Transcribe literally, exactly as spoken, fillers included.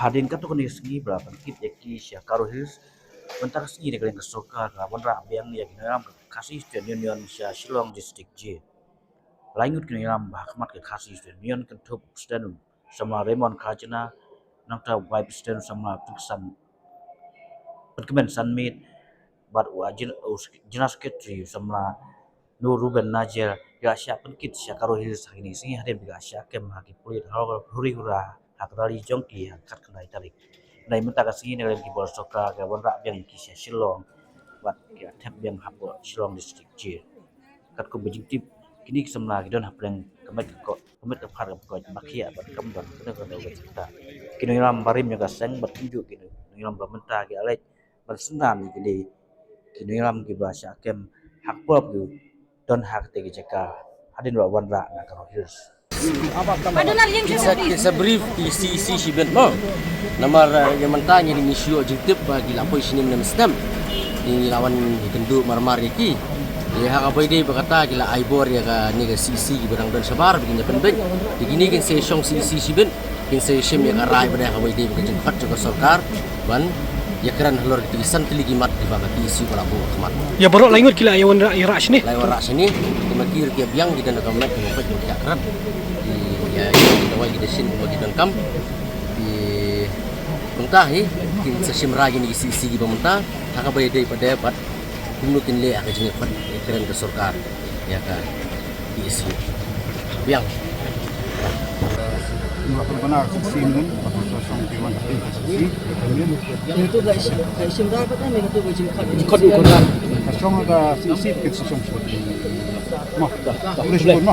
Hadien katto katne ka sngi ba la pynkit ïa ki sha Garo Hills, mynta ka sngi na ka liang ka sorkar ka la wanrah biang ïa ki nongïalam ka Khasi Student Union sha Shillong District Jail. Lai ngut ki nongïalam ba ha khmat ka Khasi Student Union kynthup u President u samla Raymond Kharjana, nangta u Vice President u samla Pynkmen San, Pynkmen Sanmit, bad u General Secretary u samla Nur Ruben Najer, ki la shah pynkit sha Garo Hills ha kine ki sngi hadien ba ki la shah kem ha ki pulit huri hura ha ka rally jong ki ha ka khatkhyndai tarik. Hynrei mynta ka sngi na ka liang ki bor sorkar ki la wanrah biang ïa ki sha Shillong bad ki la thep biang hapoh Shillong District Jail. Katkum ba jingtip, kine ki samla ki don hapdeng ka met ka ko-, ka met ka phad kaba koit ba khiah bad kam don kano kano ka jingtip. Ki nongïalam barim jong ka seng bad kumjuh ki nongïalam ba mynta ki la leit ban synran ïa kine ki nongïalam kiba shah kem ha ka por ba ki don ha katei ka jaka hadien ba la wanrah na Garo Hills. It's a, it's a brief, ki C E C shibit mo. Namar, eh, ïa mynta ngi dang shu ïoh jingtip ba ki la poi shane mynne mynstep. Ngi la wan ïakynduh marmar ïa ki. Ïa ha kaba ïadei bad kata ki la ai bor ïa kane ka C E C kiba dang don shabar ba kin ïa pynbeit. Ïa kine kin sa shong C E C shibit, kin sa shim ïa ka rai bad ïa kaba ïadei bad ka jingkhot jong ka sorkar ban ïakren halor kito ki san tylli ki mat kiba ka P S U ka la buh ha khmat. Ïa baroh lai ngut ki la ïa wanrah, ïa rah shane. La ïa wanrah shane. Ki ma ki ruh ki ïa biang, ki don ha ka met, ki ma peit, ki ma ïakren. Ki ïa, ïa ki dawai, ki dashin, ki ma ki donkam. Ki mynta hi kin sa shim rai kine ki C E C kiba mynta ha kaba ïadei pat de bad kumno kin leh ha ka jingïakhot ïakren ka sorkar ïa ka P S U. Biang. Nga pynbna ka C E C mynta, ka session ki wan ka C E C. Ïa tu ka isim, ka isim rai pat, me ka tu ka jingkhot. Jingkhot u khot. Ka session ka C E C ka session. Mo. Ka session mo.